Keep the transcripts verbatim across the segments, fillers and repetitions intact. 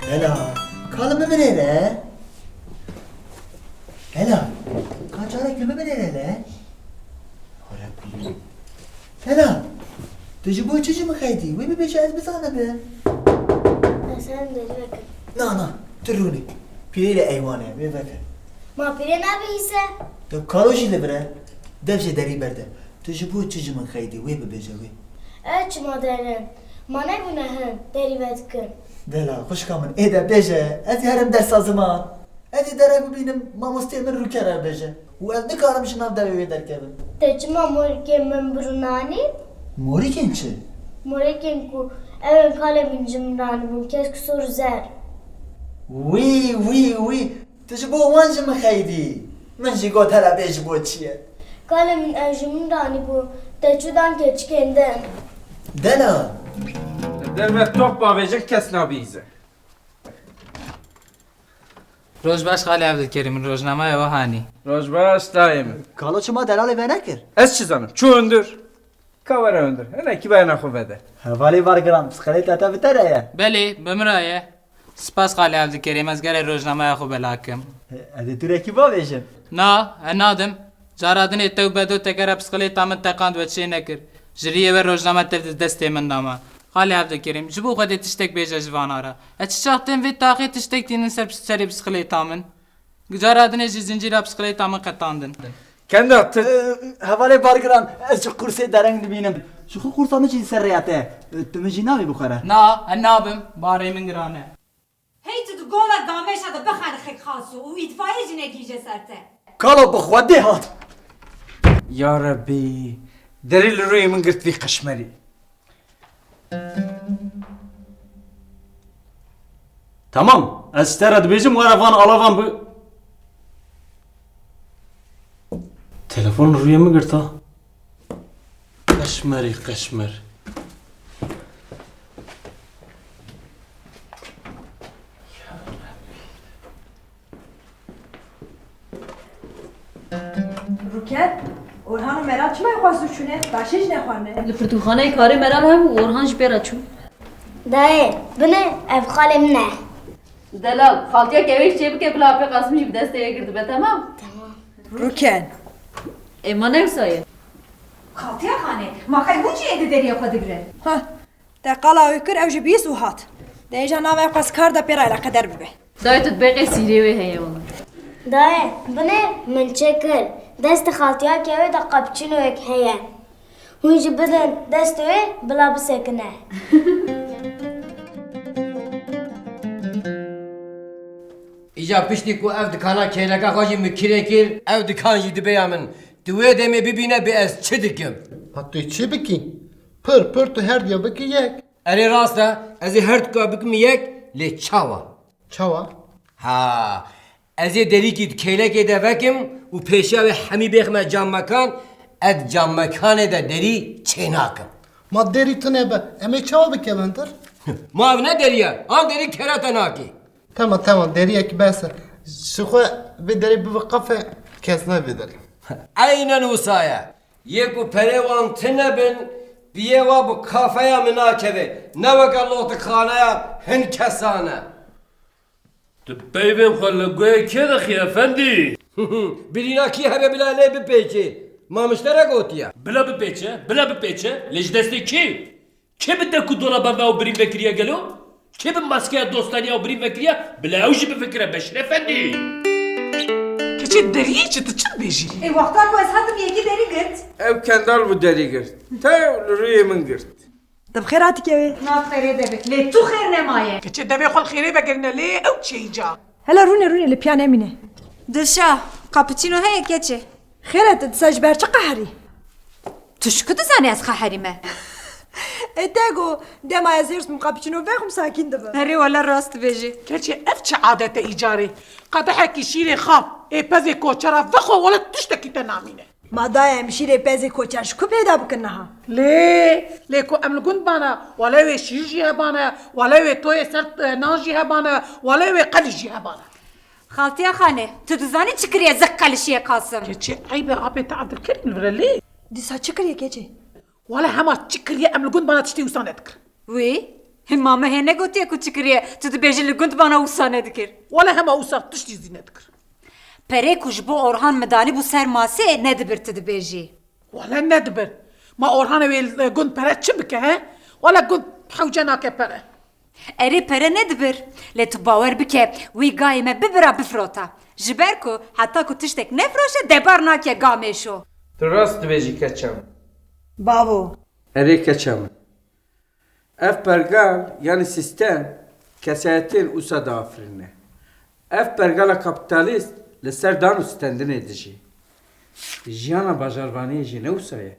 Hela, kalime min êre. Hela, ka carek li min êre le. Hela, tu ji bo çi ji min xeydî? Wê bibêje ez bizanibim. Ez herim derî vekim. Na, na, tu rûnê. Pîrê li eywan e, wê veke. Ma pîrê nabihîse? Tu kalo jî li vir e. Dev ji derî berde. Tu ji bo çi ji min xeydî? Wê bibêje wê. Ez çima derin? Ma nebûne hin, derî vedikim. Dela, xwişka min, ê de bêje, ez ê herim dersa ziman. Ez ê derek bibînim, mamosteyê min Rûker e bêje. Û ez nikarim ji nav devê wê derkevim. Te çima morikên min bi rûn anî? Morikên çi? Morikên ku ew ên kalê min ji min ranîbûn, kesk, sor, zer. Wî, wî, wî. Tu ji bo wan ji min xeydî. Min jî got, hela bê ji bo çi ye? Kalê min ew ji min ranîbûn, te çû dan keçikên din. Dela. Derve top bavêje kes nabihîze. Roj baş xalê Evdilkerîm, min rojnameya we hanî. Roj baş dayê min. Kalo çima delalê venekir? Ez çi zanim? Çû hundir. Ka were hundir. Hinekî bena xwe vede. Hevalê Bargiran, pisqilêta te bi te re ye? Belê, bi min re ye. Spas xalê Evdilkerîm, ez gerek rojnameya xwe bela kim. E, ez ê tu rekî bavêjim. Na, ez nadim. Cara dinê te û Bedo te gere pisqilêta min teqand we çê nekir. Ji riyê we rojname tev di destê min de ma. Xalê Evdilkerîm, ji bo Xwedê tiştek bêje ji vana re. Ez çi çax tên vê taxê tiştek tînin ser pis-, serê pisqilêta min? Cara dinê jî zincîra pisqilêta min qetandin. Kenda, tu Ee, Hevalê Bargiran, ez ji qursê dereng dibînim. Ji xwe qursa min jî li ser rêya te. Ee, tu min jî navî bixwere. Na, ez nabim. Barê min giran e. Hey tu di gola gameşa de bixeriqî xaso û îtfayê jî negihîje ser te. Kalo bi Xwedê hat. Ya Rebbî, derî li rûyê min girt vî qeşmerî. Tamam, ez ji te re dibêjim, were van alavan bi. Telefon rûyê min girta. Qeşmerî qeşmer. Rûker, Orhan û Meral çima xwest û çûne? Paşê jî nexwarine. Li pirtûkxaneyê karê Meral hebû û Orhan jî pê re çû. Dayê, bine ev xalê min e. Delal, xaltiya kevêk çê bike, bila Apê Qasim jî bi destê wê girtibe, temam? Temam. Rûken. Ê, ma ne wisa ye? Xaltiya xanê, ma qey hûn jî êdî deriya xwe digirin? Ha, te qala wî kir, ew jî bîst û hat. Dê îja nava ew qas kar de pê re eleqedar bibe. Dayê tu dibê qey sîrê wê heye wele. Dayê, binê min çêkir. Destê xaltiyakê wê de cappuccinoyek heye. Hûn jî bidin destê wê bila bisekine. Îca piştî ku ev dikana kêleka xwe jî min kirê kir, ev dikan jî dibe ya min. Tu wê demê bibîne bê ez çi dikim. Ha tu çi bikî? Pir pir tu her diya bikî yek. Erê rast e, ez ê her dika bikim yek, lê çawa? Çawa? Ha, ez ê derîkî di kêlekê de vekim û pêşiya wê hemî bêxime cammekan, ez di cammekanê de derî çênakim. Ma derî tune be, em ê çawa bikevin dir? Ma ev ne derî ye, an derî kera te nakê. Tema, tema, deriyekî bes e. Ji xwe vê derê bibe qafe, kes ne vê derê. Eynen wisa ye. Yê ku perê wan tune bin, piyê wa bi kafeya min nakeve. Ne weke lotixaneya hin kesan e. Tu peyvên xwe li guhê kê dixî efendî? Birîna kî hebe bila lê bipêçê. Mamişte re gotiye. Bila bipêçe, bila bipêçe, lê ji destê kê? Kê bi dek û dola benda ew birîn vekiriye gelo? Kê bi maskeya dostaniya ew birîn vekiriye? Bila ew jî bifikire Beşîr Efendî. Keçê deriyê çi, tu çi dibêjî? Ê, wexta ku ez hatim yekî derî girt. Ew kendal bû derî girt. Tew li rûyê min girt. Te bi xêr hatî kevê. Nav xêrê de bit. Lê tu xêr nemaye. Keçê devê xwe li xêrê vegerîne lê ew çêyî ca. Hela rûnê rûnê li piya nemîne. Dilşa, cappuccino heye keçê? Xêr e, tu disa ji ber çi qeherî? Tu ji ku dizanî ez qeherî me? Ê te got, dema ez hêrs bim cappuccino vexwim sakîn dibim. Erê wele rast dibêjî. Keçê ev çi adet e îcarê? Qedehekî şîrê xav, ê pezê koçera vexwe wele tiştekî te namîne. Ma dayê em şîrê pezê koçer ji ku peyda bikin niha? Lê, lê ku em li gund bana, wele wê şîr jî hebane, wele wê toyê ser, e, nan jî hebane, wele wê qelî jî hebane. Xaltiya Xanê, tu dizanî çi kiriye zek qelişiye Qasim? Keçê eyb e apê te Evdilkerim li vir e lê. Dîsa çi kiriye keçê? Wele hema çi kiriye em li gund bana tiştê wisa nedikir. Wî? Hima me hê negotiye ku çi kiriye, tu dibêjî li gund bana wisa nedikir. Wele hema wisa tiştî zî nedikir. Perê ku ji bo Orhan min danîbû ser masê nedibir tu dibêjî. Wele nedibir. Ma Orhanê wê li gund pere çi bike he? Wele gund hewce nake pere. Erê pere nedibir. Lê tu bawer bike wî gayê me bibira bifirota. Ji ber ku heta ku tiştek nefiroşe debar nake ga mêşo. Tu rast dibêjî keça min. Bavo. Erê keça min. Ev pergal, yanî sîstem, kesayetên wisa diafirîne. Ev pergala kapîtalîst li ser dan û stendinê dijî. Jiyana bajarvaniyê jî ne wisa ye.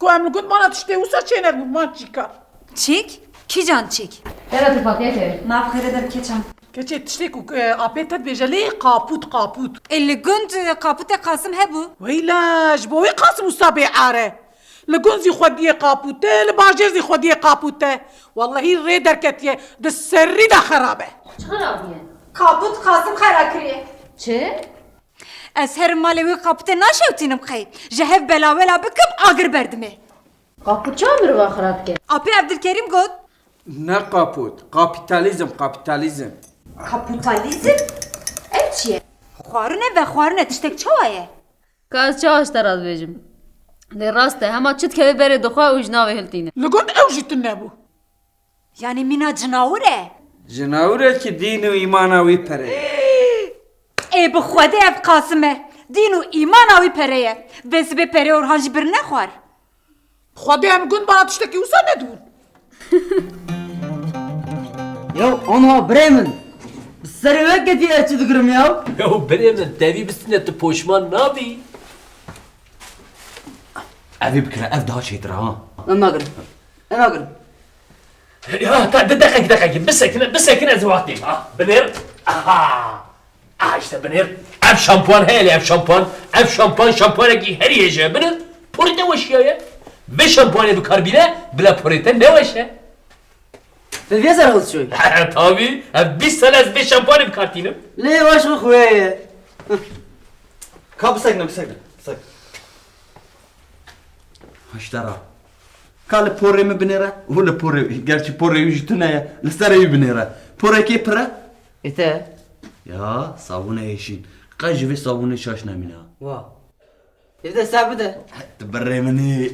Ku em li gund mana tiştê wisa çênebûn, man çîkar. Çîk? Kîjan çîk? Hela tu patiye kevin. Nav xêre de bi keçan. Keçê tiştê ku, e, apê te dibêje lê qapût, qapût. Ê, li gund, e, qapûtê Qasim hebû. Weyla, ji bo wê Qasim wisa bê are. Li gund zî xwediyê qapût e, li bajêr zî xwediyê qapût e. Wellehî rê derketiye, di serî de xerab e. Çi xerabî ye? Qapût Qasim xera kiriye. Çi? Ez herim malê wî qapûtê naşewtînim qey. Ji hev belawela bikim agir berdimê. Qapût çawa mirova xera dike? Apê Evdilkerîm got. Ne qapût, kapîtalîzm, kapîtalîzm. Kapîtalîzm? Ev çi ye? Xwarin e, vexwarin e, tiştek çawa ye? Ka ez çawa ji te re dibêjim? Lê rast e, hema çi dikeve berê dixwe û ji navê hiltîne. Li gund ew jî tune bû. Yanî mîna cinawir e? Cinawirekî dîn û îmana wî pere ye. Ê bi Xwedê ev Qasim e. Dîn û îmana wî pere ye. Vê sibê perê Orhan jî birine xwar. Xwedê em gund bana tiştekî wisa nedibûn. Yo, ana birê min. Bi serê we ketî ez çi digirim ya? Yo, birê min, tevî bistîne tu poşman nabî. Evî bikire, ev daha çêtir e, ha. Em nagirin. Em nagirin. Ya, ta, de, deqek, deqek, bisekine, bisekine, ez wext dêm, ha. Binêr, aha. Aha, işte binêr. Ev şampuan heye lê, ev şampuan. Ev şampuan, şampuanekî herî hêje ye. Binêr, porê te weşiya ye. Vê şampuanê bi kar bîne, bila porê te neweşe. Te vê zer hewz çûy? Tabî, ev bîst sal ez vê şampuanê bi kar tînim. Lê weş xwe ye. Ka bisekine, bisekine, bisek. Haştara. Ka li porê min binêre, û li porê, gerçî porê wî jî tune ye, li serê wî binêre. Porê kê pir e? Ê te. Ya, sabûnê êşîn. Qey ji vê sabûnê şaş nemîne. Wa. Ê te ser bide. Tu birê min î.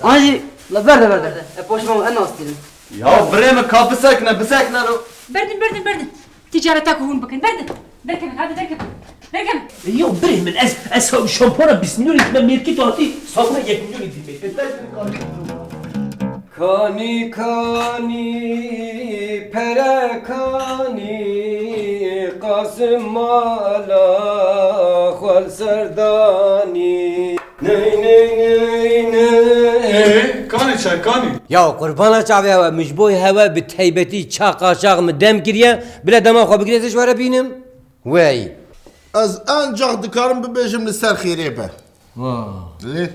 An jî, la berde, berde. E, poşman, en nastînim. Ya birê min ka bisekine, bisekine lo. Berdin, berdin, berdin. Tîcareta ku hûn bikin. Berdin. Derkevin, hadi derkevin. Derkevin. Ya birê min, ez, ez şampana bîst milyon dime mêrkî tu hatî sabuna yek milyon dî mêrkî. Kanî, kanî, pere kanî, Qasim mala xwe li ser danî. Ney, ney, ney, ney. Ê, kanî çay, kanî. Ya qurbana çavê hewe, min ji bo hewe bi teybetî ça qaşax min dem kiriye, bila dema xwe bigire, ez ji we re bînim. Wey. Ez ancax dikarim bibêjim li ser xêrê be. Wa. Lê?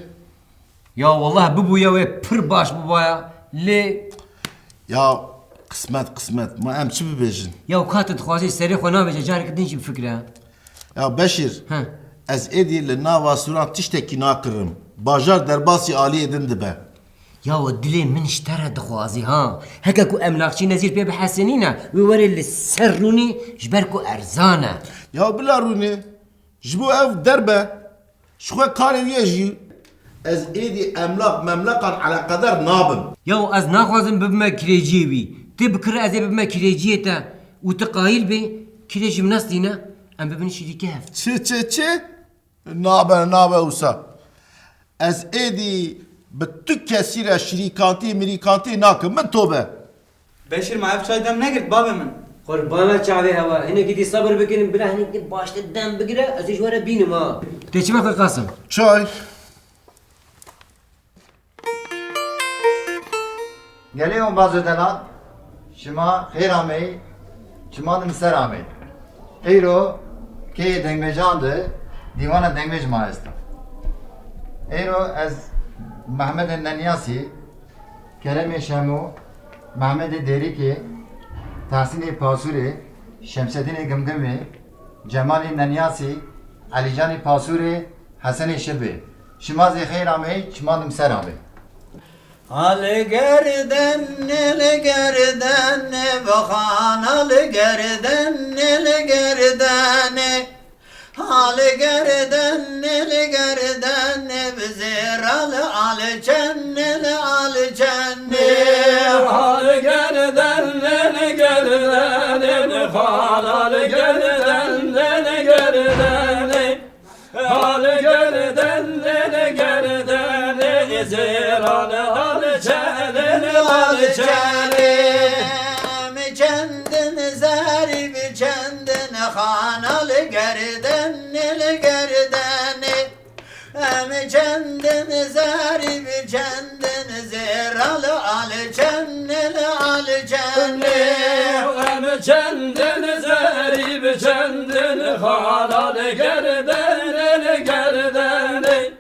Ya wallah bibûye wê pir baş bibaya. Lê. Ya qismet, qismet. Ma em çi bibêjin? Ya ka tu dixwazî serê xwe nabêje, careke din jî bifikire. Ya Beşîr, He. ez êdî li nava sûran tiştekî nakirim. Bajar derbasî aliyê din dibe. Yaw dilê min ji te re dixwazî ha. Heke ku emlakçî Nezîr pê bihesinîne, wê were li ser rûnî ji ber ku erzan e. Ya bila rûnê, ji bo ev derbe, ji xwe karê wî ye jî. Ez êdî emlak memlekan eleqedar nabim. Yaw ez naxwazim bibime kirêciyê wî. Tê bikire ez ê bibime kirêciyê te û tu qayîl bê, kirê ji min nestîne, em bibin şirîkev. Çi, çi, çi? Nabe, nabe wisa. Ez êdî bi tu kesî re şirîkantî mirîkantî nakim. Min tobe. Beşîr, ma ev çay dem negirt, bavê min? Qurbana çavê hewa. Hinekî dî sabir bikin, bila hinekî dî baştir dem bigire, ez ê ji we re bînim ha. Tê çi vexwe Qasim? Çay. Gelê ombaz û delal, şima xêr ameyî, çima din ser ameyî. Îro keyê dengbêjan de dîwana dengbêj ma esta. Êro ez Mehmedê Nenyasî, Keremê Şemo, Mehmedê Dêrikê, Tahsînê Pasûrê, Şemsedînê Gimgimê, Cemalê Nenyasî, Elîcanê Pasûrê, Hesenê Şibê. Şima zê xeyr amey, çima dim ser amey. Al gerden, el gerden, bixan al gerden, el gerden. Al gerden, el gerden, bizêr al, al çen, el al çen. Al gerden, el gerden, bixan al gerden, el gerden. Al gerden, el gerden, zêran al çenê, al çenê. Em çendin zerî bi çendin xan al gerden, el gerden. Em çendin zerî bi çendin zêr al, al çenê, al çenê. Em çendin zerî bi çendin xan al gerden, el gerden.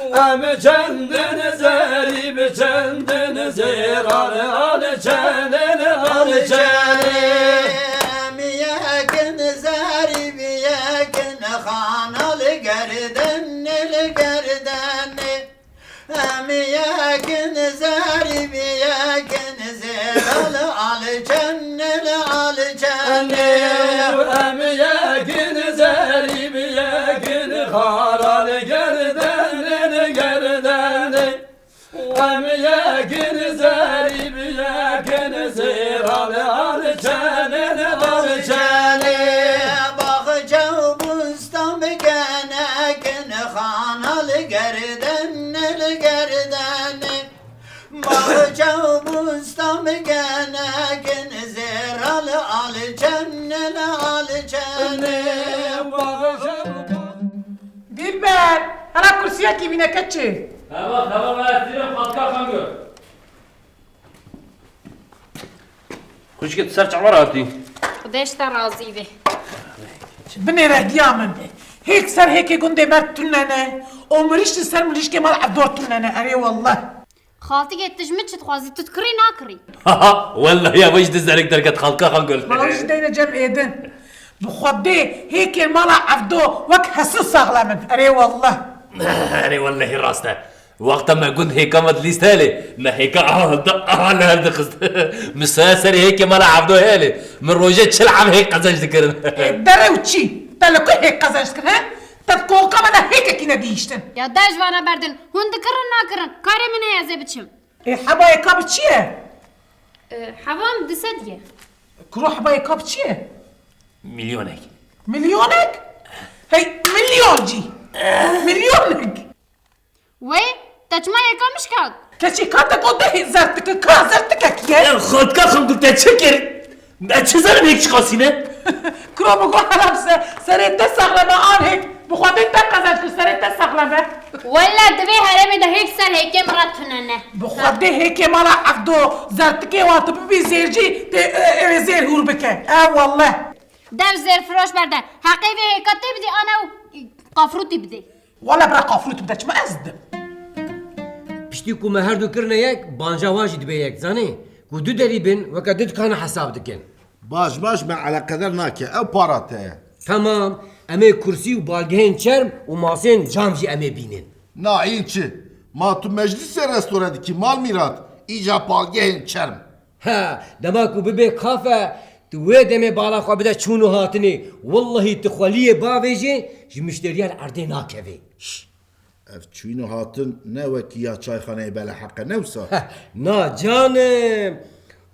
Em çendin zerî bi çendin zêran al çenê, al çenê. Em yekin zerî bi yekin xan al gerden, el gerden. Em yekin zerî bi yekin zêr al, al çenê, al çenê. Em yekin zerî bi yekin xan al gerden, el gerden. Em yekin zerî bi yekin zêran al çenê, al çenê. Baxçe û bustan bi genekin xan al gerden, el gerden. Baxçe û bustan bi genekin zêr al, al çenê, al çenê. Dilber, hela kursiyekî bîne keçê. Heva, heva, me ez dînim xalka Xangor. Xwişkê, tu ser çawa hatî? Xwedê ji te razî be. Binêre diya min. Hêk ser hêkê gundê me tune ne. Û mirîşk li ser mirîşkê mal Evdo tune ne. Erê wallah. Xaltikê, tu ji min çi dixwazî? Tu dikirî nakirî? Haha, wellahî ev ji di zerik derket xalka Xangol. Ma wî jî deyne cem êdin. Bi Xwedê hêkê mala Evdo wek hesin saxlem in. Erê wallah. Erê wellahî rast e. Wexta me gund hêka me dilîst helê, me hêka aha, aha li hev dixist. Min saya serê hêkê mala Evdo helê. Min rojê çil ev hêk qezenc dikirin. Ê, derew çî? Te li ku hêk qezenc dikir, he? Te di koka me de hêkekî nedihîştin. Ya de ji vana berdin. Hûn dikirin nakirin. Karê min heye ez ê biçim. Ê, heba yeka bi çi ye? Ê, heba min du sed ye. Kuro heba yeka bi çi ye? Milyonek. Milyonek? Hey, milyoncî. Milyonek. Wê, te çima yeka min şikand? Keçî ka te got de zertike, ka zertikek ye. Ya xalka Xangul te çi kir? Me çi zanim hêk çiqasî ne? Kuro min got heram se, serê te saxlem e an hêk. Bi Xwedê te qezenc kir, serê te saxlem e. Welle di vê herêmê de hêk ser hêkê min re tune ne. Bi Xwedê hêkê mala Evdo zertikê wan tu bibî zêrcî, tê, e, e, zêr hûr bike. E, welle. Dev zêrfiroş berde. Heqê vê hêka tê bidî, ana û qafrûtî bidê. Wala bira qafrût bide, çima ez didim? Piştî ku me her du kirine yek, banja wan jî dibe yek, zanî? Ku du derî bin, weke du dikana hesab dikin. Baş baş me eleqeder nake, ew para te ye. Temam, em ê kursî û balgehên çerm û masên cam jî em ê bînin. Na, în çi? Ma tu meclîsê restore dikî, mal mîrat, îca balgehên çerm. Ha, dema ku bibe kafe, tu wê demê bala xwe bide çûn û hatinê. Wellahî tu xweliyê bavêjê, ji muşteriyan erdê nakevê. Şş, ev çûn û hatin ne wekî ya çayxaneyê beleheq e, ne wisa? Heh, na canim.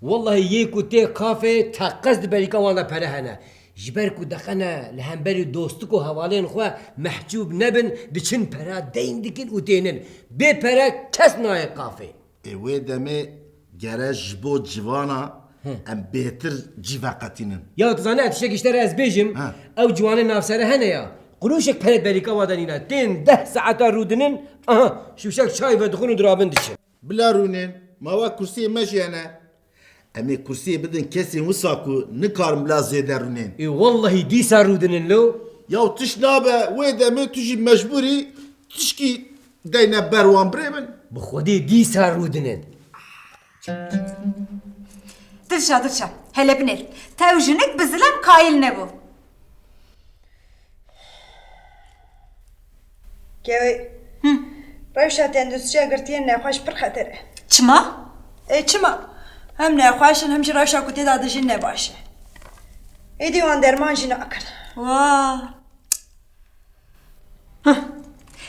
Wellahî yê ku tê kafeyê teqez di berîka wan de pere hene. Ji ber ku deqene li hemberî dostik û hevalên xwe mehcûb nebin, diçin pera deyn dikin û tênin. Bê pere kes nayê kafê. Ê wê demê gere ji bo civana Hı. em bêtir cî veqetînin. Ya tu zanî ez tiştekî ji te re ez bêjim, Ha. ew ciwanê navsere hene ya. Qurûşek pere berîka wa de nîne. Tên deh saeta rûdinin, aha, şûşek çay vedixwin û dirabin diçin. Bila rûnên, ma wek kursiyê me jî hene. Em ê kursiyê bidin kesên wisa ku nikarin bila zêde rûnên. Ê wellahî dîsa rûdinin lo. Yaw tişt nabe, wê demê tu jî mecbûrî tişkî Deyne ber wan birê min. Bi Xwedê dîsa rûdinin. Dilşa, Dilşa, hele binêr. Tew jinik bi zilam kayil nebû. Kewê. Hı. Rewşa tenduristiya girtiyên nexweş pir xeter e. Çima? E, çima? Hem nexweş in, hem jî rewşa ku tê de dijîn ne baş e. Êdî wan derman jî nakin. Wa. Heh.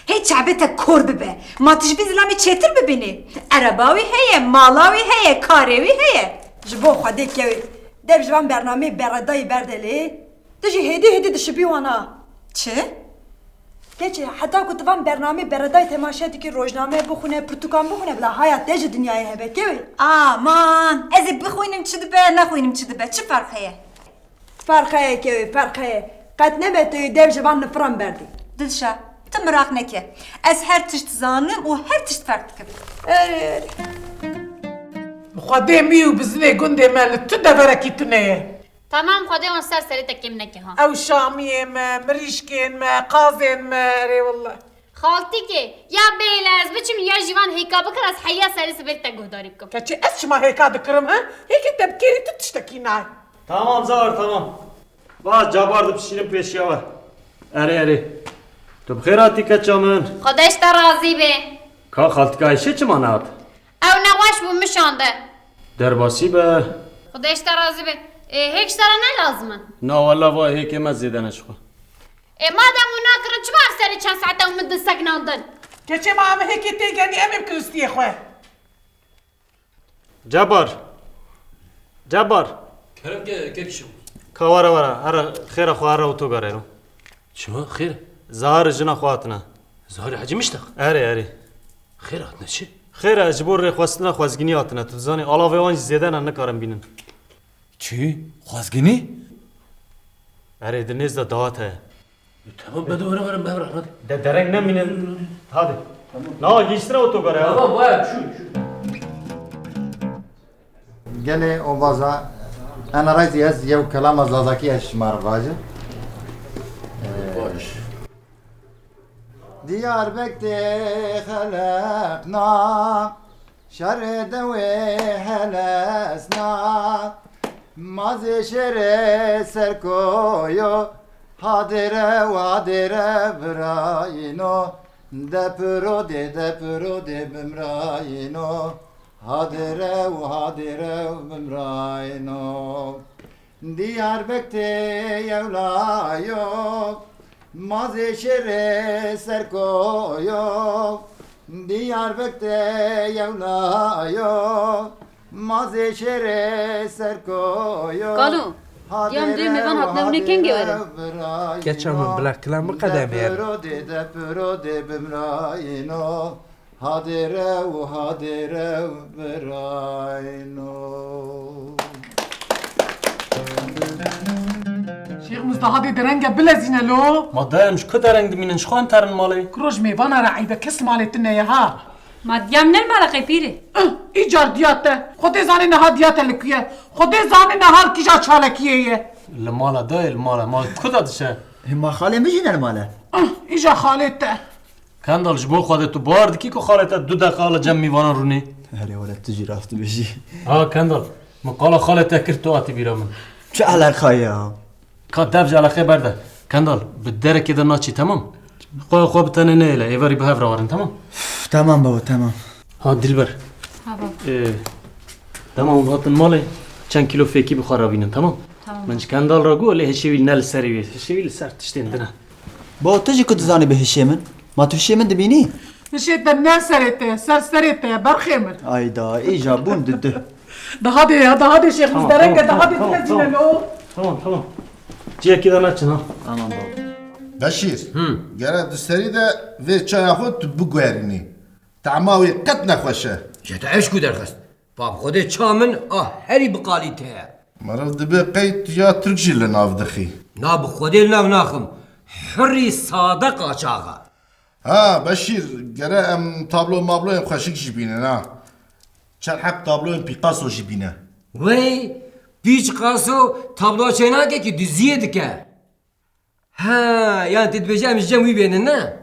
Hê çavê te kor bibe. Ma tu ji vî zilamê çêtir bibînî. Ereba wî heye, mala wî heye, karê wî heye. Ji bo Xwedê Kewê. Dev ji van bernameyê beredayî berde lê. Tu jî hêdî hêdî dişibî wan ha. Çi? Keçê, heta ku tu van bernameyê beredayî temaşe dikî, rojname bixwîne, pirtûkan bixwîne, bila haya te ji dinyayê hebe Kewê. Aman, ez ê bixwînim çi dibe, nexwînim çi dibe. Çi ferq heye? Ferq heye Kewê, ferq heye. Qet nebe tu yê dev ji van nifiran berdî. Dilşa, tu miraq neke. Ez her tişt zanim û her tişt ferq dikim. Erê, erê. Bi Xwedê mî û bizinê gundê me li tu deverekî tune ye. Tamam, Xwedê wan ser serê te kêm neke ha. Ew şamiyê me, mirîşkên me, qazên me, erê wille. Xaltîkê, ya bêle ez biçim ya jî van hêka bikir, ez heya serê sibê te guhdarî bikim. Keçê ez çima hêka dikirim, he? Hêkê te bi kêrî tu tiştekî nayê. Tamam Zahar, tamam. Va Cabar dibişînim pêşiya we. Erê, erê. Tu bi xêr hatî keça min. Xwedê ji te razî be. Ka xaltîka Ayşe çima nehat? Ew nexweş bû, min şande. Derbasî be. Xwedê ji te razî be. Ê, hêk ji te re ne lazim in? Na wele va hêkê me zêde ne ji xwe. Ê, madem hûn nakirin, çima ev serê çend saet e hûn min din seknandin? Keçê ma em hêkê tê genî, em ê bikin ristiyê xwe. Cebar. Cebar. Kerem ke, kek şim. Ka were were. Here xêra xwe here otogarê ro. Çima? Xêr? Zahar jina xwe hatine. Zahar Hecî Miştex? Erê, erê. Xêr hatine çi? Xêr e, ji bo rêxwestina xwezgînî hatine. Tu dizanî, alavê wan jî zêde ne, nikarin bînin. Çi? Xwezgînî? Erê, di nêz de dawet heye. Tamam, ben de were were, ben were, hadi. De dereng nemînin. Hadi. Tamam. Na, gihiştine otogara ya. Tamam, baya, şu, şu. Gelê ovaza, ena rayzî ez yew kelama zazakî ez ji me re vajim. Ee, Baş. Diyarbek tê xeleqna, şerê dewê helesna, mazê şêrê serkoyo, hadêre û hadêre birayno, depiro dê, depiro dê bimrayno, hadêre û hadêre bimrayno. Diyarbek tê yewlayo, mazê şêrê serkoyo. Diyarbek tê yewlayo, mazê şêrê serkoyo. Kalo, diyan dê mêvan hatine hûn ê kengê werin? Keça min bila kilam biqedemê. Depiro dê, depiro dê bimrayno. Hadêre û hadêre birayno. Şêx Mizda hadê derenge bilezîne lo. Ma dayem ji ku dereng dimînin, ji xwe em terin malê? Kuro ji mêvana re eybe, kes malê tune ye ha. Ma diya min ne li mala qey pîrê? Ih, îcar diya te. Xwedê zanê niha diya te li ku ye. Xwedê zanê niha li kîja çalekiyê ye. Li mala dayê, li mala, ma ku de dişe? Hê ma xalê min jî ne li male? Ih, îja xalê te. Kendal, ji bo Xwedê tu bawer dikî ku xalê te du deqa li cem mîvanan rûnê? Erê wele tu jî rast dibêjî. Ha Kendal, min qala xalê te kir tu hatî bîra min. Çi eleqa ya? Ka dev ji eleqê berde. Kendal, bi derekê de naçî, temam? Xwe xwe bi tenê nehêle, êvarî bi hev re werin, temam? Üf, temam baba, temam. Ha Dilber. Ha baba. Ee, dema hûn hatin malê, çend kîlo fêkî bi xwe re bînin, temam? Tamam. Min ji Kendal re got, lê hişê wî ne li serê wê, hişê wî li ser tiştên din e. Bo tu jî ku dizanî bi hişê min? Ma tu hişê min dibînî? Hişê te ne serê te, ser serê te, berxê min. Ayda, îja bûn di duh. Daha dê ya, daha dê Şêx Mizda renge, daha dê bilezîne lo. Tamam, tamam. Ciyekî de neçin ha. Tamam baba. Beşîr, Hı. gere di serî de vê çaya xwe tu biguherînî. Tema wê qet nexweş e. Jê te eşkû derxist. Bab Xwedê ça min a herî bi qalîte ye. Meriv dibe qey tu ya Tirk jî li nav dixî. Na bi Xwedê li nav naxim. Hurrî sade qaçax e. Ha, Beşîr, gere em tablo mabloyên xweşik jî bînin, ha. Çend heb tabloyên Picasso jî bîne. Wey, Picasso tablo çênake ki diziyê dike. Ha, yan tu dibêjî em ji cem wî bênin, ne?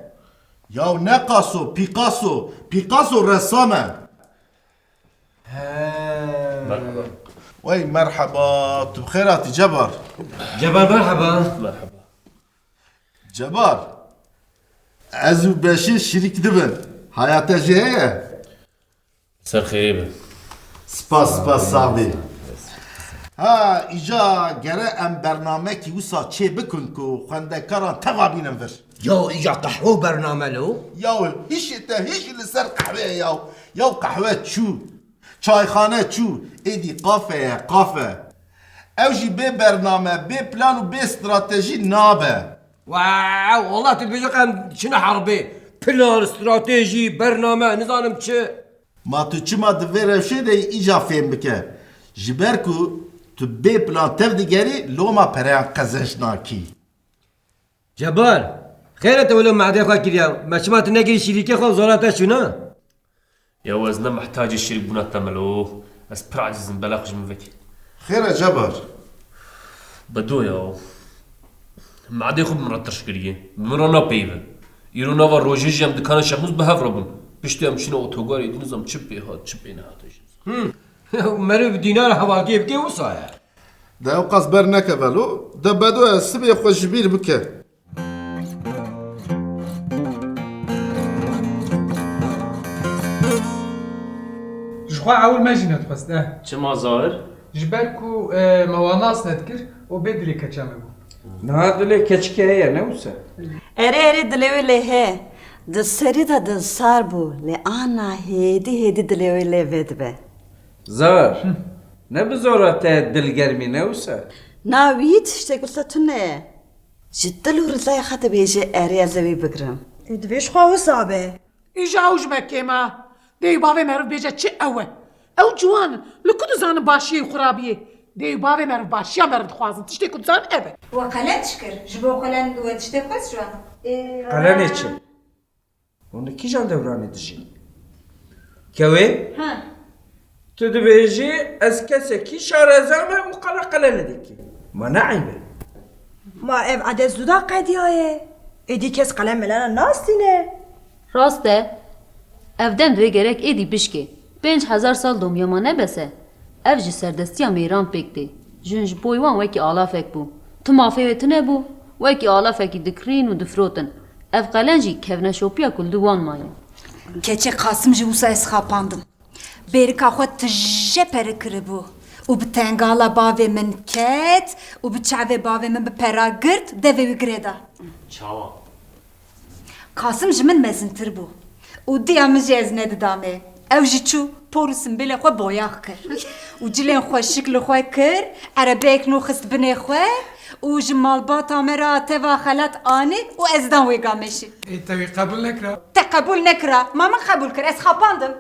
Yaw ne Qaso, Picasso. Picasso ressam e. He. Merhaba. Wey merheba, tu bi xêr hatî Cebar. Cebar merheba. Merheba. Cebar, ez û Beşîr şirîk dibin. Haya te jî heye? Ser xêrê be. Spas, spas, sax bî. Ha, îca gere em bernamekî wisa çê bikin ku xwendekaran teva bînin vir. Ya, îca qehwe û bername lo? Ya, hişê te hişî li ser qehweyê ya. Ya qehwe çû. Çayxane çû. Êdî qafe ye, qafe. Ew jî bê bername, bê plan û bê stratejî nabe. Wow, wala tu dibêje em çine herbê. Plan, stratejî, bername, nizanim çi. Ma tu çima di vê rewşê de yî îca fêm bike? Ji ber ku tu bê plan tev digerî, loma pereyan qezenc nakî. Cebar, xêr e te wilo mehdê xwe kiriya. Me çima tu nekirî şîrîkê xwe zora te çûna? Ya ez ne mihtacê şirîk bûna te melo. Ez pir aciz im, bela xwe ji min vekî. Xêr e Cebar? Bedo ya. Madê xwe bi min re tirş kiriye. Bi min re napeyive. Îro nava rojê jî em dikana Şexmûs bi hev re bûn. Piştî em çine otogarê dî nizam çi pê hat, çi pê nehat jî. Hmm. Meriv bi dînar hevaltiyê bike wisa ye. De ew qas ber nekeve lo. De Bedo e sibê xwe ji bîr bike. Ji xwe ewil me jî nedixwest, eh. Çima Zahir? Ji ber ku, eh, me wan nas nedikir û bê dilê keça me bû. Niha dilê keçikê heye, ne wisa? Erê, erê, dilê wê lê he. Di serî de dilsar bû, lê ana hêdî hêdî dilê wê lê vedibe. Zahir, ne bi zora te dilgermî, ne wisa? Na wî tiştek wisa tune ye. Ji dil û rizaya xwe dibêje erê ez ê wî bigrim. Ê, divê ji xwe wisa be. Îja ew ji me kêm e. Dê û bavê meriv bêje çi ew e. Ew ciwan in. Li ku dizanin başiyê û xirabiyê? Dê û bavê meriv başiya meriv dixwazin. Tiştê ku dizanin ev e. We qelen çi kir? Ji bo qelen we tiştê xwest ji wan? Ê, Qelenê çi? Hûn li kîjan dewranê dijîn? Kewê? Ha. Tu dibêjî, ez kesekî şareza me û qala qelenê dikî. Ma ne eyb e? Ma ev edet zû da qediyaye. Êdî kes qelen melena nastîne. Rast e. Ev dem divê gerek êdî bişkê. Pênc hezar sal domiya ma ne bes e. Ev ji serdestiya mêran pêk tê. Jin ji bo wan wekî alafek bû. Tu mafê wê tune bû, wekî alafekî dikirîn û difirotin. Ev qelen jî kevneşopiya ku li dû wan maye. Keçê Qasim jî wisa ez xapandim. Bêrika xwe tije pere kiribû û bi tengala bavê min ket û bi çavê bavê min bi pera girt, devê wî girê da. Çawa? Qasim ji min mezintir bû û diya min jî ez nedidamê. Ew jî çû por û simbêlê xwe boyax kir û cilên xweşik li xwe kir, erebeyek nû xist binê xwe û ji malbata me re teva xelat anî û ez dan wê gameşê. Ê, te wî qebûl nekira? Te qebûl nekira? Ma min qebûl kir, ez xapandim.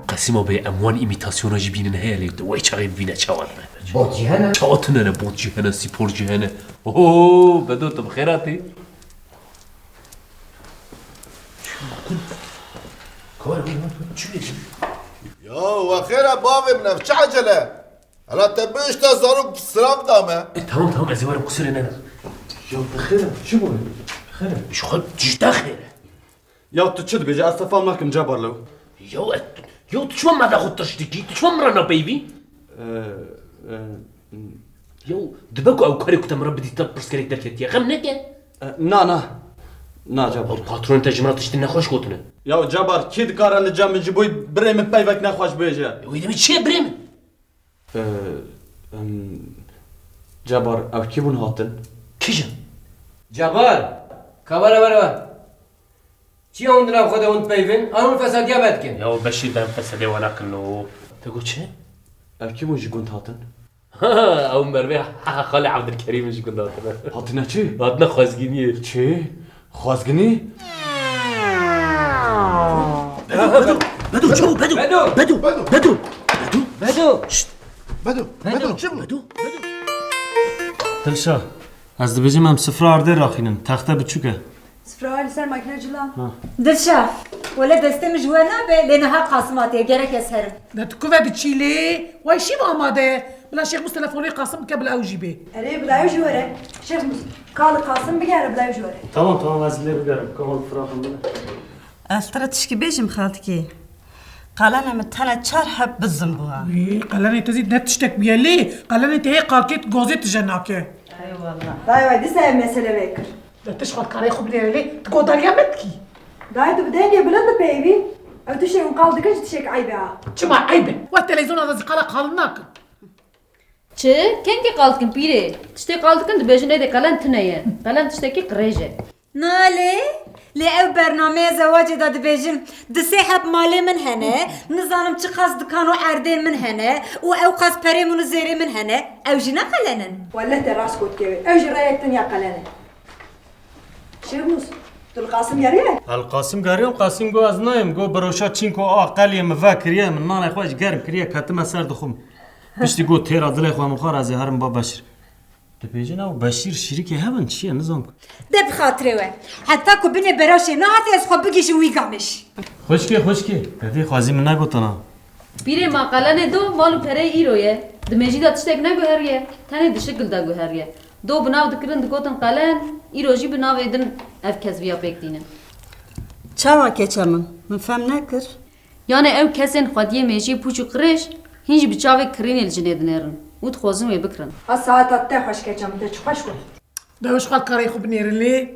Qesîma bê em wan îmîtasyona jî bînin heye lê tu wey çaxê bibîne çawa tune. Bot jî hene? Çawa tune ne, bot jî hene, spor jî hene. Oho, Bedo tu bi xêr hatî. Çi bê? Ya we xêr e bavê min, ev çi ecele? Hela te bihişte zarok silav da me. E, tamam tamam, ez ê werim, qusirê nene. Ya bi xêr e, çi bûye? Bi xêr e. Ji xwe ji te xêr e. Ya tu çi dibêjî? Ez te fam nakim Cebar lew. Ya, e, ya tu çima mada xwe tirş dikî? Tu çima min re napeyivî? E, e, m- Ya dibe ku ew karê ku te min re bidî te pirsgirêk derketiye. Xem neke. E, na, na. Na Cebar. Ew patronê te ji min re tiştî nexweş gotine. Ya Cebar, kî dikare li cem min ji bo birê min peyvek nexweş bêje? Wê demê çi ye birê min? Ee, em, Cebar, ew kî bûn hatin? Kîjan? Cebar! Ka were, were, were. Çi ya hûn di nav xwe de hûn peyvin? An hûn fesadiya me dikin? Ya Beşîr, ben fesadiya we nakin lo. Te got çi? Ev kî bûn ji gund hatin? Ha, ew mervê xalê Evdilkerîm ji gund hatine. Hatine çi? Hatine xwezgîniyê. Çi? Xwezginî? Bedo, Bedo, Bedo, çaw, Bedo. Bedo. Bedo, Bedo. Bedo. Bedo. Şşt. Bedo, Bedo, çi bû? Bedo. Dilşa, ez dibêjim em sifra erdê raxînin, texte biçûk e. Sifra li ser makîna cila. Ha. Dilşa, wele destê min ji we nabe, lê niha Qasim hatiye, gerek ez herim. De tu ku ve biçî lê, way şîv amade ye. Bila Şêx Mûs telefonê Qasim bike, bila ew jî bê. Erê, bila ew jî were. Şêx Mûs, kalê Qasim bigere, bila ew jî were. Tamam, tamam, ez lê bigerim. Kamal firaxim bile. Ez te re tişkî bêjim, xaltikê. Qalene min tene çar heb bizim bû ha. Wî, qalenê te zî ne tiştek bûye lê. Qalenê te hê qalkê gozê tije nake. Eyvallah. Vay vay, dîsa ev mesele vekir. De tu ji xwe karê xwe binêre lê, tu godariya me dikî. Dayê, tu bi dengê bilind dipeyivî. Ew tiştê hûn qal dikin ji tiştek eyb e ha. Çima eyb e? Wek televîzyona de zî qala qalin nakin. Çi? Kengî qal dikin pîrê? Tiştê qal dikin dibêjin êdî qelen tune ye. Qelen tiştekî qirêj e. Na lê? Lê ew bernameya zewacê de dibêjin, di sê heb malê min hene, nizanim çiqas dikan û erdên min hene û ew qas perê min û zêrê min hene, ew jî ne qelen in? Welle te rast got kevê. Ew jî reyek dinya qelen e. Şêxmûs, tu li Qasim geriye? El Qasim geriyan, Qasim go ez nayêm, go bi roşa çînko a qeliyê min vekiriye, min nanê xwe ji germ kiriye, ketime ser dixwim. Piştî go têra dilê xwe min xwar ez ê herim ba Beşîr. Dibêjin ew Beşîr şirîkê hev in, çi ye, nizam ku. De bi xatirê we. Heta ku binê beraşê nehate ez xwe bigihîjim wî gamêş. Xwişkê, xwişkê, te vê xwezî min negotana. Pîrê ma qelenê do mal û pereyê îro ye. Di mêjî de tiştek neguheriye, tenê di şikil de guheriye. Do bi nav dikirin digotin qelen, îro jî bi navê din ev kes viya pêk tînin. Çawa keça min? Min fem nekir. Yanê ew kesên xwediyê mêjiyê pûç û qirêj hîn jî bi çavê kirînê li jinê dinêrin û dixwazin wê bikirin. A saeta te xweş keça min, te çi xweş got. De wê ji xwe karê xwe binêrin lê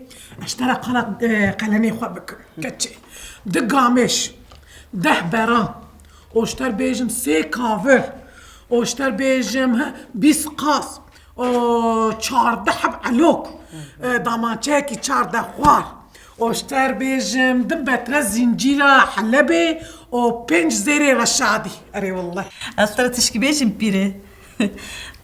ez ji te re qala, e, qelenê xwe bikim. Keçê. Di gamêş, deh beran, û ji te re bêjim sê kavir, û ji te re bêjim, he, bîst qas, û çardeh heb elok, e, damançeyekî çardeh xwar, û ji te re bêjim du metre zincîra Helebê û pênc zêrê Reşadî. Erê wellah. Ez te re tişkî bêjim pîrê.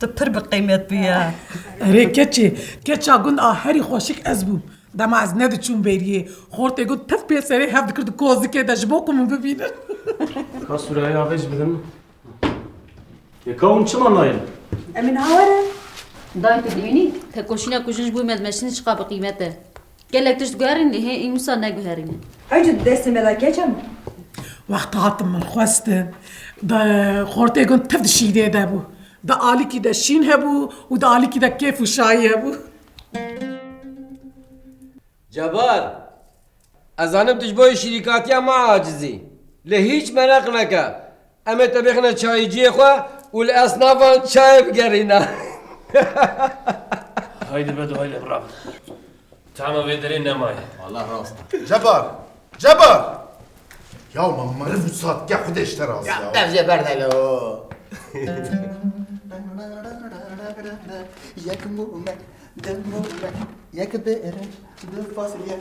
Tu pir bi qîmet bûya. Erê keçê, keça gund a herî xweşik ez bûm. Dema ez nediçûm bêriyê, xortê gund tev pê serê hev dikir di kozikê de ji bo ku min bibînin. Ka sûreya vê jî bidin. Yeka hûn çima nayên? Em ê niha werin. Dayê, tu dibînî? Tekoşîna ku jin ji bo me dimeşînin çiqa bi qîmet e. Gelek tişt guherîn lê hê î wisa neguherîne. Ew jî di destê me de keça min. Wexta hatim min xwestin, di xortê gund tev di şînê de bû. Di alîkî de şîn hebû û di alîkî de kêf û şayî hebû. Cebar, ez zanim tu ji bo şîrîkatiya me acizî. Lê hîç mereq neke. Em ê te bêxine çayîciyê xwe û li esnafan çayê bigerîne. Haydi Bedo, haydi bira. Tama vê derê nemaye. Allah rast. Cebar! Cebar! Ya ma meriv û sadke Xwedê ji te razî ya. Ya dev jê berde lo. Yek mumek, du mumek, yek bêre, du fasilye.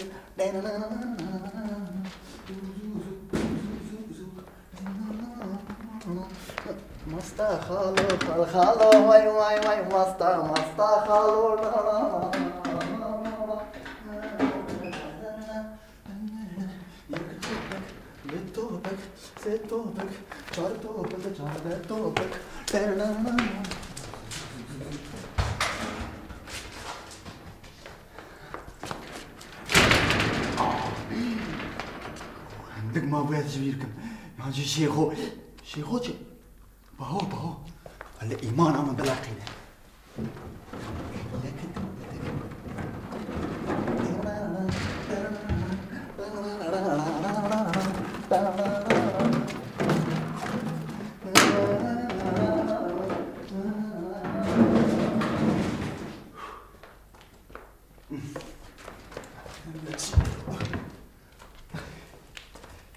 Masta xalo, xal xalo, way way way, masta, masta xalo. Yek topek, du topek, sê topek, çar topek, çardeh topek. Hindik mabûye ez ji bîr kim. Yan jî Şêxo. Şêxo çi? Baho, baho. Wele îmana min bila qîne.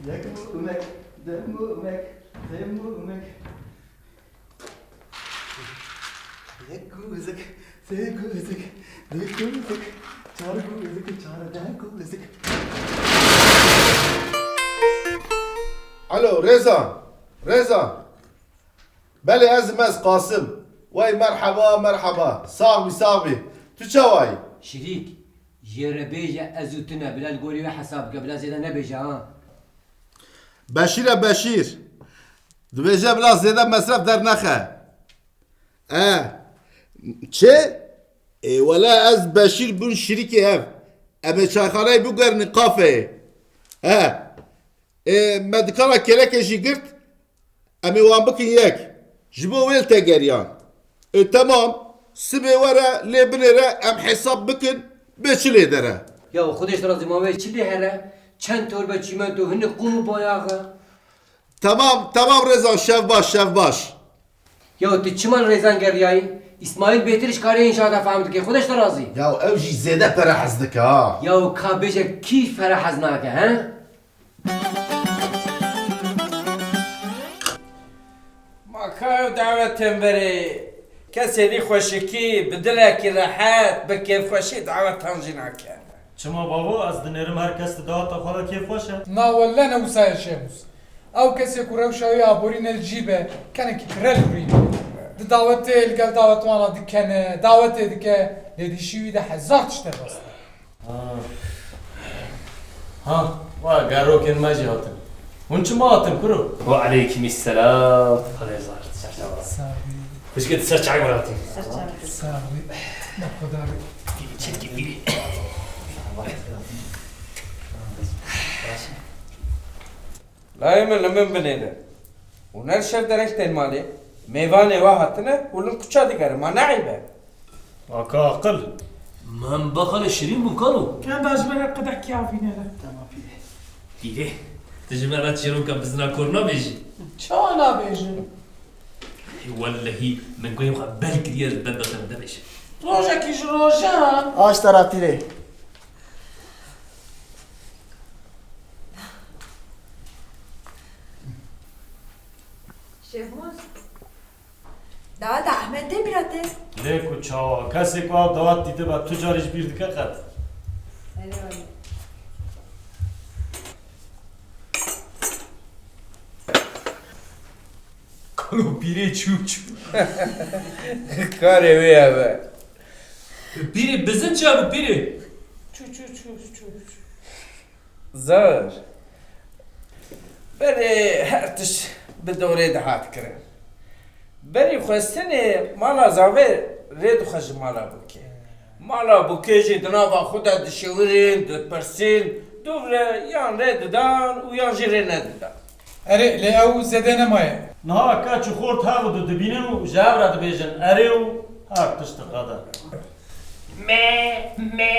Yek mumek, du mumek, sê mumek. Yek guzik, sê guzik, du guzik, çar guzik, çardeh guzik. Alo, Rêza, Rêza. Belê, ez im, ez Qasim. Wey merheba, merheba. Sax bî, sax bî. Tu çawa yî? Şirîk, jê re bêje ez û tu ne. Bila li gorî wê hesab bike, bila zêde nebêje ha. Beşîr e, Beşîr. Dibêje bila zêde mesref dernexe. E, çi? Ê wele ez Beşîr bûn şirîkê hev. Em ê çayxaneyê biguherînin kafeyê. He. Ê, me dikana kêlekê jî girt. Em ê wan bikin yek. Ji bo wê li te geriyan. E, temam. Sibê were, lê binêre, em hesab bikin, bê çi lê dere. Ya Xwedê ji te razî, ma wê çi lê here? Çend torbe çîmento, hinek qûm û bayax e. Temam, temam Rêzan, şev baş, şev baş. Ya tu çima li Rêzan geriyayî? Îsmaîl bêtir ji karê înşaata fehm dike, Xwedê ji te razî. Ya ew jî zêde pere hez dike ha. Ya ka bêje kî pere hez nake, he? Ma ka ew dawetên berê, kesê vî xweşikî, bi dilekî rehet, bi kêfxweşî dawetan jî nake. Çima bavo, ez dinêrim her kes di daweta xwe de kêfxweş e. Na welle ne wisa ye Şêmûs. Ew kesê ku rewşa wî aborî ne li cî be, kenekî kirel û rîn e. Di dawetê li gel dawetwana dikene, dawetê dike, lê di îşî wî de hezar tişt e rast e. Ha. Ha, wa gerokên me jî hatin. Hûn çima hatin, kuro? Wa aleykum selam. Xwedê zar. Ser çava. Sağ ol. Xwişkê tu ser çavek miratî. Sağ ol. Ne kadar. Çekil biri. Layê min li min binêre. Û her şev dereng tên malê. Mêvanê we hatine û li kuça digerin. Ma ne eyb e? Aka aqil. Min bexalê şirîn bû kalo. Em ba ji me re qedehkî avî nere. Tamam pîrê. Pîrê, tu ji me re çîroka bizina kor nabêjî? Çawa nabêjim? Wellehî min guhê xwe bel kiriye, ez benda te min nebêjim. Rojekî ji rojan. Aş te re pîrê. Şêxmûs, daweta Ehmed tê bîra te? Lê ku çawa? Kesê ku ew dawet dîtibe, tu carî ji bîr dike qet? Erê wele. Kalo pîrê çû çû. Karê wê ev e. Pîrê, bizin çi hebû pîrê? Çû, çû, çû, çû, çû. Zar. Berê her tişt bi dorê dihat kirin. Berî xwestinê mala zavê rê dixwe ji mala bûkê. Mala bûkê jî di nava xwe de dişêwirin, dipirsîn, dûv re yan rê didan û yan jî rê nedidan. Erê, lê ew zêde nemaye. Niha keç û xort hev û du dibînin û ji hev re dibêjin erê û her tişt diqede. Me, me,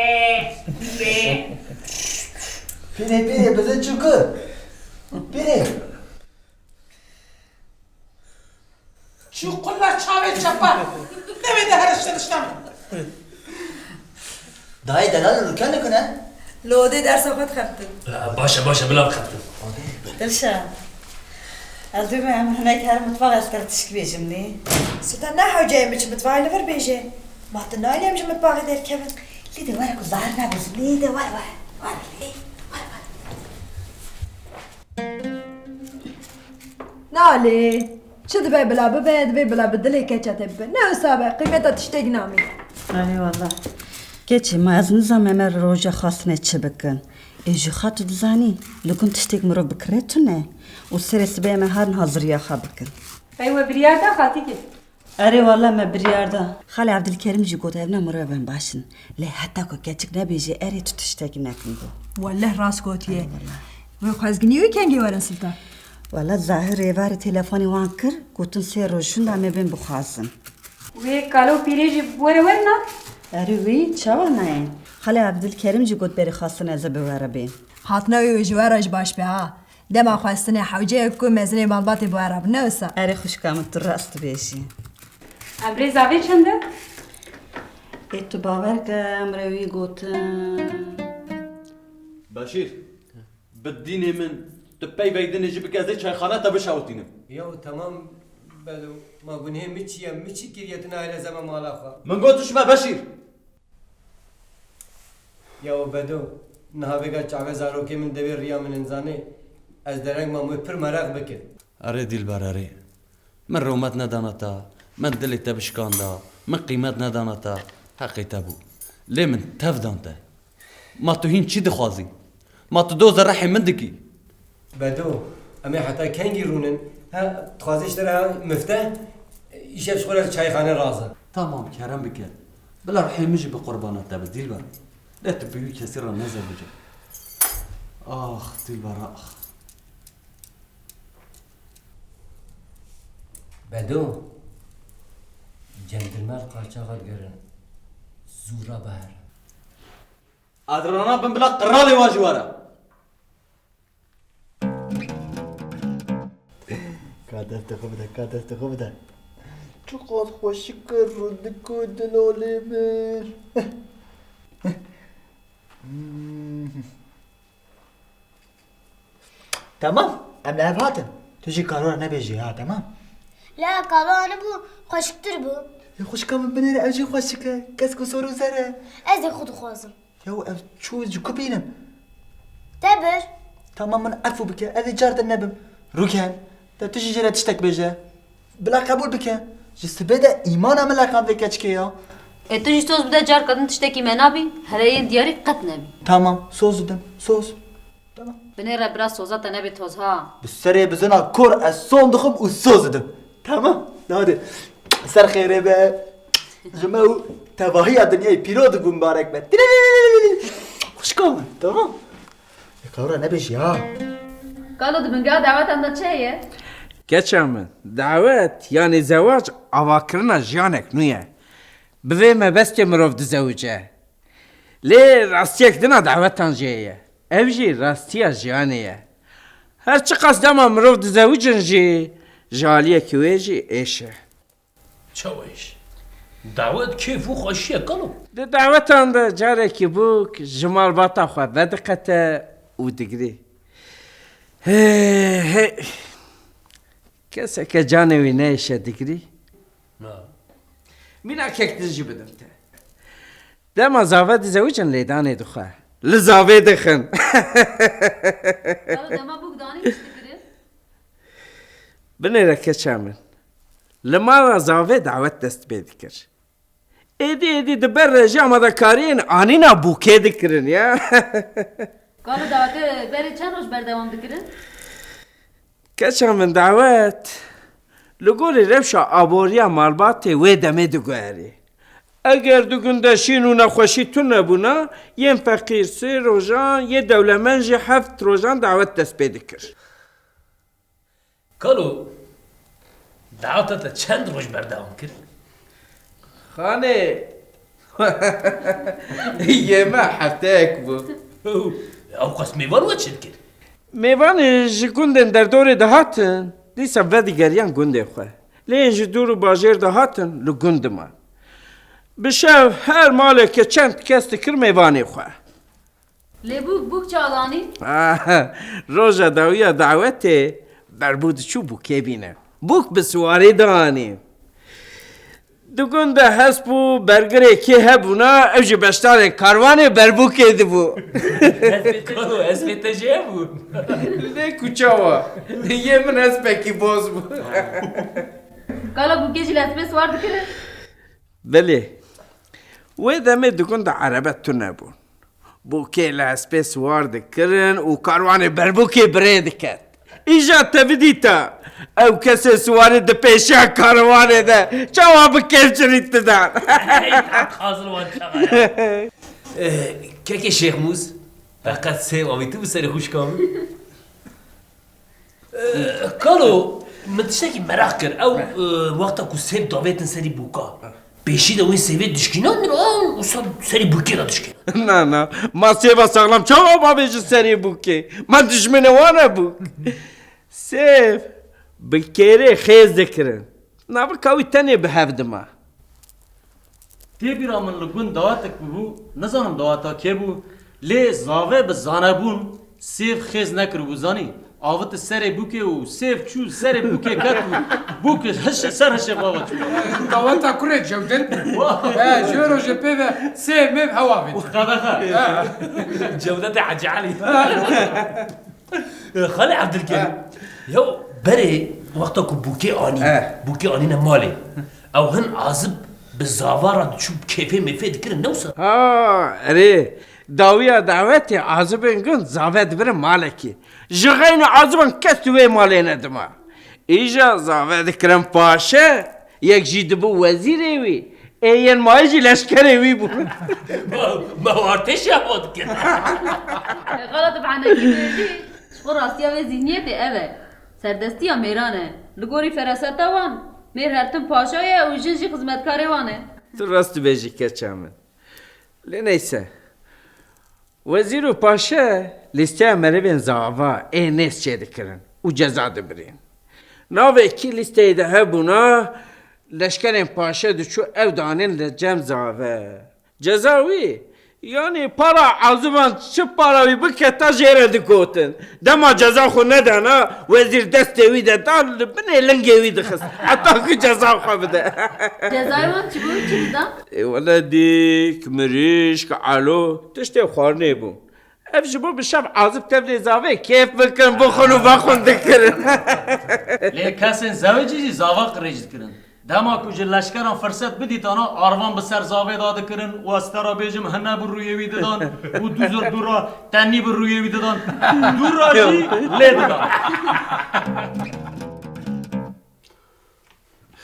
me. Pîrê, pîrê, bizin çû ku? Pîrê. Çû qulla çavê çepa. Devê de here şirişte min. Dayê delal rûken dikune? Li odê dersa xwe dixebtin. Baş e, baş e, bila bixebtin. Dilşa, ez dibêm hinek her mitbax ez te tişk bêjim nê? Sultan, ne hewce ye min çi mitbaxê li vir bêje. Ma tu nayê em ji mitbaxê derkevin? Lê de were ku zahir nebêjin, lê de were, were, were, lê, were, were. Nalê. Çi dibe bila bibe, divê bila bi dilê keça te bibe. Ne wisa be, qîmeta tiştek namîne. Erê wala. Keçê ma ez nizam em ê roja xwestinê çi bikin. Ê jû xa tu dizanî, li gund tiştek mirov bikire tune. Û serê sibê em ê herin haziriya xwe bikin. Pey we biryar da xatîkê? Erê wala me biryar da. Xalê Evdilkerim jî got, ev ne mirov em baş in. Lê heta ku keçik nebêje erê tu tiştekî nekin got. Weleh rast gotiye. Erê wala. Wê xwezginî wî kengî werin Siltan? Wala Zahir êvarê telefonê wan kir, gotin sê roj şûnda me bên bixwazin. Wê kalo pîrê jî were werna? Erê wê çawa nayên? Xalê Evdilkerim jî got berê xwestin ez ê bi we re bên. Hatina wê wê ji we re jî baş be ha. Dema xwestinê hewce ye ku mezinê malbatê bi we re bi, ne wisa? Erê xwişka min, tu rast dibêjî. Emrê zavê çend e? Ê tu bawer ke emrê wî gotin. Beşîr, bi dînê min, tu pey veydinê jî bike ez ê çayxana te bişewitînim. Yaw temam Bedo, ma gunhê min çi ye, min çi kiriye tu nahêle zeme mala xwe? Min got tu çi me Beşîr? Yaw Bedo, niha vêga çavê zarokê min devê riya min in zanê, ez dereng mam wê pir meraq bikim. Erê Dîlber erê. Min rûmet nedana te, min dilê te bişkanda, min qîmet nedana te, heqê te bû. Lê min tev dan te. Ma tu hîn çi dixwazî? Ma tu doza rehê min dikî? Bedo, em ê heta kengî rûnin? He, dixwazî ji te re mifte? Îşev ji xwe re çayxane raze. Tamam, kerem bike. Bila rihê min jî bi qurbana te be, Dîlber. Lê tu bi wî kesî re nezewicî. Ax, Dîlber, ax. Bedo, Cendirmer qaçaxa digerin. Zûra biherin. Adirana bin bila qiralê wan ji we re. Ka destê xwe bide, ka destê xwe bide. Çiqas xweşik e rûniko dilolê min. Hmm. Temam, em li hev hatin. Tu jî Kalo re nebêjî ha, temam? La, Kalo anibû, xweşiktir bû. Ê xwişka min binêre, ev jî xweşik e. Kesk û sor û zer e. Ez ê xwe dixwazim. Yaw ev çû ji ku bînim? Te bir. Tamam, min efû bike, ez ê car din nebim. Rûken, de tu jî jê re tiştek bêje. Bila qebûl bike. Ji sibê de îmana min leqan vê keçikê ya. Ê tu jî soz bide carka din tiştekî me nabî, hele yên diyarî qet nebî. Tamam, soz didim, soz. Tamam. Binêre bira soza te nebê toz ha. Bi serê bizina kor ez son dixim û soz didim. Tamam. Hadi. Ser xêrê be. Ji me û tevahiya dinyayê pîro dibû, mibarek be. Xwişka min. Tamam. Ê Kalo re nebêjî ha. Kalo di bingeha dawetan de çi heye? Keça min, dawet, yanî zewac, avakirina jiyanek nû ye. Bi vê mebestê mirov dizewice. Lê rastiyek din a dawetan jê ye. Ev jî rastiya jiyanê ye. Her çiqas dema mirov dizewicin jî, ji aliyekî wê jî êş e. Çawa êş? Dawet kêf û xweşî ye, Kalo. Di dawetan de carekî bûk ji malbata xwe vediqete û digirî. Hê, hê. Keseke canê wî neyêşe digirî. Ha. Mîna kek din jî bidim te. Dema zave dizewicin lêdanê dixwe. Li zavê dixin. Kalo dema bûk danî çi dikirin? Binêre keça min. Li mala zavê dawet dest pê dikir. Êdî êdî di ber re jî amadekariyên anîna bûkê dikirin ya. Kalo dawetê berê çend roj berdewam dikirin? Keça min dawet, li gorî rewşa aboriya malbatê wê demê diguherî. Eger di gund de şîn û nexweşî tune bûna, yên feqîr sê rojan, yê dewlemend jî heft rojan dawet dest pê dikir. Kalo, daweta te çend roj berdewam kir? Xanê, yê me hefteyek bû. Ew qas mêvan we çi dikir? Mêvanê ji gundên derdorê dihatin, dîsa vedigeriyan gundê xwe. Lê yên ji dûr û bajêr dihatin, li gund diman. Bi şev her maleke çend kes dikir mêvanê xwe. Lê bûk, bûk çawa danî? Roja dawiya dawetê berbû diçû bûkê bîne. Bûk bi siwarî danî. Di gund de hesp û bergirê kê hebûna, ew jî beşdarên karwanê berbûkê dibû. Kalo, hespê te jê hebûn? Lê ku çawa? Yê min hespekî boz bû. Kalo bûkê jî li hespê siwar dikirin? Belê. Wê demê di gund de erebe tune bûn. Bûkê li hespê siwar dikirin û karwanê berbûkê bi rê diket. Îja tevî dîta, ew kesê siwarî di pêşiya karwanê de çawa bi kêfçirî didan? Hey, qazil wan çaxa ya. Eh, kekê Şêxmûs, te qet sêv avîtibû serê xwişka min? Eh, Kalo, min tiştekî meraq kir. Ew, eh, wexta ku sêv davêtin serî bûka, pêşî de wê sêvê dişkînandin an wisa serî bûkê de dişkînin? Na, na. Ma sêva saxlam çawa bavêjin serê bûkê? Ma dijminê wan e bûk? Sêv bi kêrê xêz dikirin. Navika wî tenê bi hev dima. Tê bîra min li gund dawetek bûbû, nizanim daweta kê bû, lê zave bi zanebûn sêv xêz nekiribû, zanî? Aviti serê bûkê û sêv çû serê bûkê ket û bûk hişê ser hişê xwe ve çû. Daweta kurê Cewdet bû. Wah! He, ji wê rojê pê ve sêv mêv hewa vêt. Qedexe. He. Cewdetê Hecî Elî. Xalê Evdilkerim, he, ya berê wexta ku bûkê anî, he, bûkê anîne malê, ew hin azib bi zava re diçû kêfê mêfê dikirin, ne wisa? Ha, erê, dawiya dawetê azibên gund zave dibirin malekî. Ji xeynî aziban kes di wê malê nedima. Îja zave dikirin paşe, yek jî dibû wezîrê wî, ê yên mayî jî leşkerê wî bû. Ma, ma artêşê ava dikir. Xala tu bi henekî bêjî, ji xwe rastiya vê zîhniyetê ev e. Serdestiya mêran e. Li gorî feraseta wan, Mêr her tim paşa ye û jin jî xizmetkarê wan e. Tu rast dibêjî keça min. Lê neyse. Wezîr û paşe lîsteya merivên zava ê nêz çêdikirin û ceza dibirîn. Navê kî lîsteyê de hebûna, leşkerên paşe diçû ew danên li cem zave. Ceza wî, yanî para aziman çi para wî biketa jê re digotin. Dema ceza xwe nedana, wezîr destê wî de da li binê lingê wî dixist. Heta ku ceza xwe bide. Cezayê wan çi bû? Çi didan? E, wele dîk, mirîşk, alo, tiştê xwarinê bû. Ev ji bo bi şev azib tevlê zavê kêf bikin, bixwin û vexwin dikirin. Lê kesên zewicî jî zava qirêj dikirin. Dema ku ji leşkeran firset bidîtana, arvan bi ser zavê da dikirin û ez te ra bêjim, hine bi rûyê wî didan û dûzir dû ra tenî bi rûyê wî didan. Dû ra jî lê didan.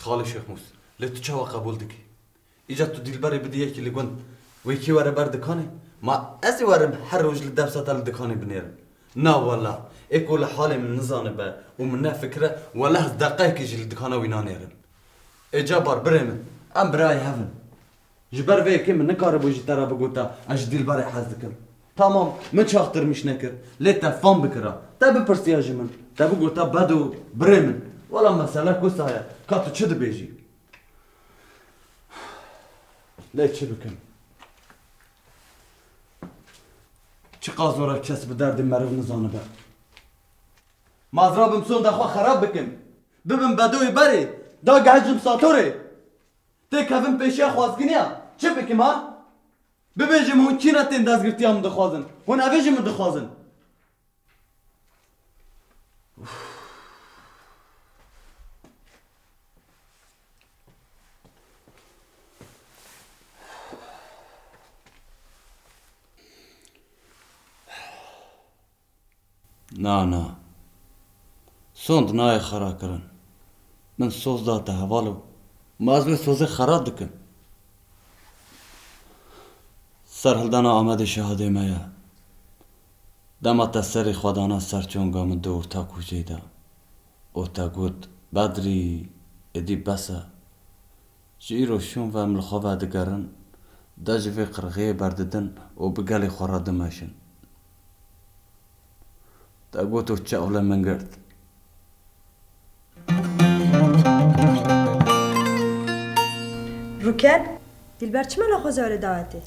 Xalê Şêxmûs, lê tu çawa qebûl dikî? Îca tu Dîlberê bidî yekî li gund, wê kî were ber dikanê? Ma ez ê werim her roj li dev seta li dikanê binêrim? Na wela, ê ku li halê min nizanibe û min nefikire, wela ez deqeyekê jî li dikana wî nanêrim. Ê Cebar, birê min, em birayê hev in. Ji ber vê yekê min nikaribû ji te re bigota ez ji Dîlberê hez dikim. Tamam, min çaxtirmîş nekir, lê te fam bikira. Te bipirsiya ji min, te bigota Bedo, birê min. Wela mesele kusa ye, ka tu çi dibêjî? Lê çi bikim? Çiqas zor e kes bi derdê meriv nizanibe. Ma ez rabim sonda xwe xerab bikim. Bibim Bedoyê berê, dagehecim Satorê. Têkevim pêşiya xwazkiniya. Çi bikim ha? Bibêjim hûn kî ne tên destgirtiya min dixwazin? Hûn evê ji min dixwazin? Na, na. Sond nayê xera kirin. Min soz da te heval û ma ez wê sozê xera dikim. Serhildana Amedê şahidê me ye. Dema te serê xwe dana ser çonga min di orta kûçeyê de û te got, Bedrî, êdî bes e. Ji îro şûn ve em li xwe vedigerin, de ji vê qirxiyê berdidin û bi gelê xwe re dimeşin. Te got û çav li min girt. Rûken, Dîlber çima naxwaze were dawetê?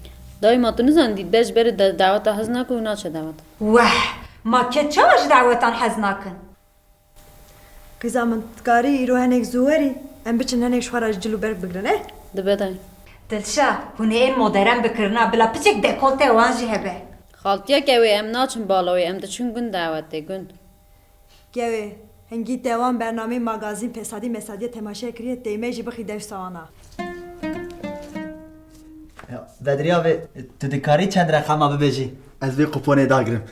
Dayê, ma tu nizanî Dîlber ji berê de-, daweta hez nake û naçe daweta. Weh, ma ked çawa ji dawetan hez nakin? Qîza min, dikarî îro hinek zû werî, em biçin hinek ji xwe re ji cil û berg bigrin, eh? Dibe dayê. Dilşa, hûn ê ên modern bikirina, bila piçek dekolte wan jî hebe. Xaltiyeke wê, em naçin bala wê, em diçin gund dawetê, gund. Gewê, hingî te wan bernameyê magazîn Pesadî Mesadîye temaşe kiriye, teyme jî bixî dev sawana. Ya, Bedriya be, tu dikarî çend reqama bibêjî? Ez vê kuponê dagirim.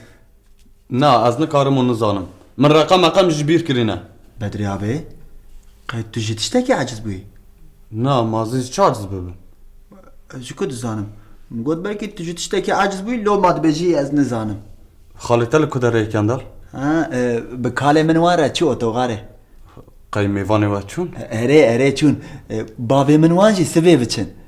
Na, ez nikarim û nizanim. Min reqem meqem ji bîr kirîne. Bedriya be, qey tu ji tiştekî aciz bûyî? Na, ma ez ê ji çi aciz bibim? Ez ji ku dizanim? Min got belkî tu ji tiştekî aciz bûyî, loma dibêjî ez nizanim. Xalê te li ku derê ye Kendal? Ha, e, bi kalê min wan re çû otogarê. Qey mêvanê we çûn? Erê, erê çûn. E, bavê min wan jî sibê biçin.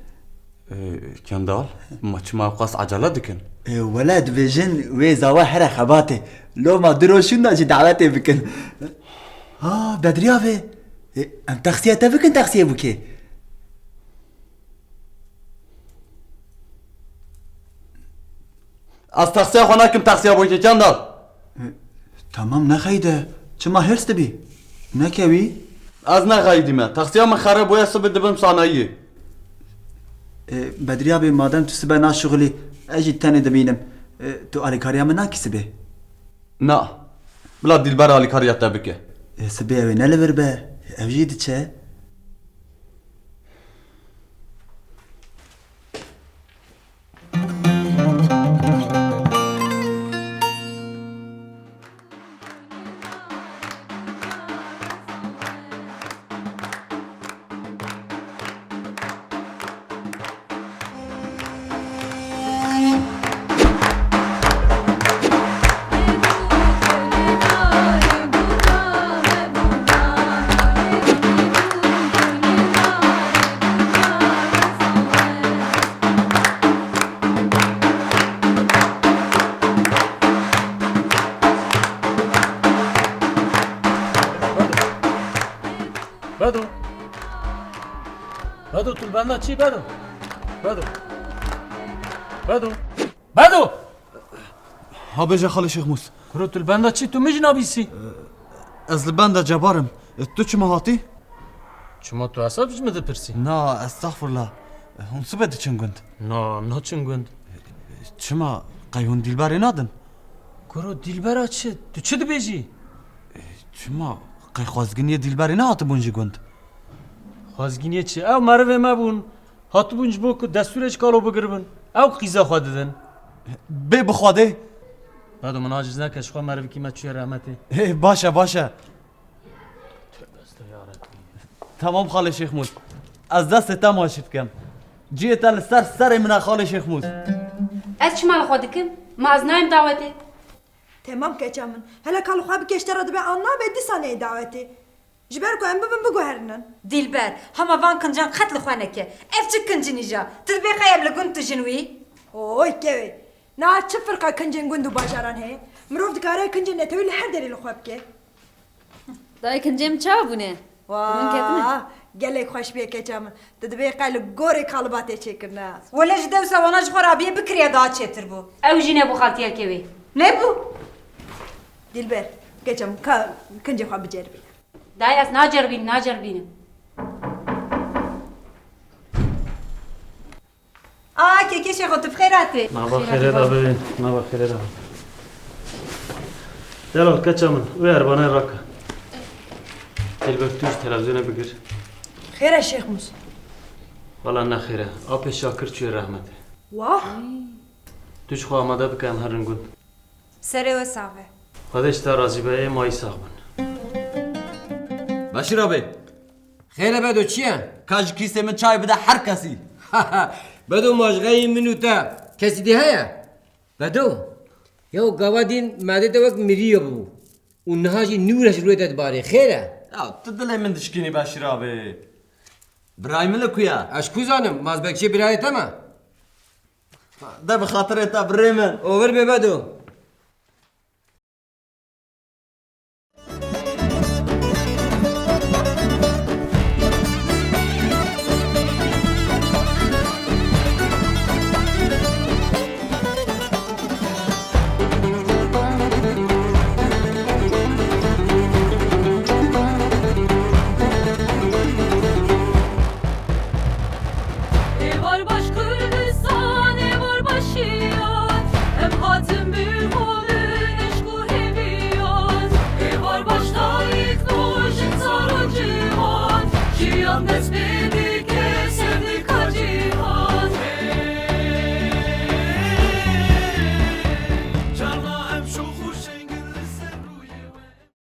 E, Kendal, ma çima ew qas ecele dikin? E, wele dibêjin wê zawa here xebatê. Loma du roj şûnda jî dawetê bikin. Ha, Bedriya vê. E, em taksiya te bikin taksiya bûkê. Ez taksiya xwe nakim taksiya bûkê Kendal. E, tamam, nexeyde. Çima hêrs dibî? Nekewî? Ez nexeyidîme. Taksiya min xereb bûye, sibê dibim sanayiyê. E, Bedriya bê, madem tu sibe naşixulî, ez jî tenê dimînim. E, tu alîkariya min nakî sibê? Na. Bila Dîlber alîkariya te bike. E, sibê ew ê ne li vir be. Ew jî diçe. Bedo, tu li benda çi, Bedo? Bedo. Bedo. Bedo! Ha bêje xalê Şêxmûs. Kuro, tu li benda çi? Tu min jî nabîsî? Ez li benda Cebar im. Tu çima hatî? Çima tu hesab ji min dipirsî? Na, estexfirullah. Hûn sibe diçin gund? Na, em naçin gund. Çima? Qey hûn dîlberê nadin? Kuro, dîlbera çi? Tu çi dibêjî? Çima? Qey xwezginiyê dîlberê nehatibûn ji gund? Xwezginiyê çi? Ew merivê me bûn. Hatibûn ji bo ku destûrê ji kalo bigiribin. Ew qîza xwe didin. Bê bi Xwedê. Bedo, min aciz neke, ji xwe merivikî me çûye rehmetê. Ê, baş e, baş e. Tövbe estağfirullah. Temam xalê Şêxmûs. Ez destê te maçî dikim. Cihê te li ser serê min e xalê Şêxmûs. Ez çima li xwe dikim? Ma ez nayêm dawetê? Temam keça min. Hele ka li xwe bike ji te re dibe an nabe dîsa neyê dawetê. Ji ber ku em bibin biguherînin. Dîlber, hema van kincan qet li xwe neke. Ev çi kincîn îja? Tu dibê qey em li gund tijin wî? Oy kewê. Niha çi firqa kincên gund û bajaran heye? Mirov dikare kincên netewî li her derê li xwe bike. Dayê kincê min çawa bûne? Wa, Min ketine. Gelek xweş bûye keça min. Tu dibê qey li gorê kaliba tê çêkirine. Wele ji dewsa wana ji xwe rabiyê bikiriye daha çêtir bû. Ew jî nebû xaltiyeke wê. Nebû? Dilber, keça min ka kincê xwe biceribîne. Dayê ez naceribînim, naceribînim. Aa, kekê Şêxo, tu bi xêr hatî. Nava xêrê de bibîn, nava xêrê de. Delal, keça min, wê erbanayê rake. Dilber, tu ji televîzyonê bigir. Xêr e Şêxmûs? Wala ne xêr e. Apê Şakir çûye rehmetê. Wah! Tu ji xwe amade bike, em herin gund. Serê we sax be. Xwedê ji te razî be, ê mayî sax bin. Beşîr abi. Xêr e Bedo, çi ye? Ka ji kîsê min çay bide her kesî. Bedo, ma ji xeyê min û te kesî dî heye? Bedo, ya gava dîn madê te wek miriye bû. Û niha jî nû re ji rûyê te dibarê. Xêr e? Ya tu dilê min dişkînî Beşîr abi. Birayê min li ku ye? Ez ku zanim, ma ez bekçê birayê te me? De bi xatirê te birê min. Over be Bedo.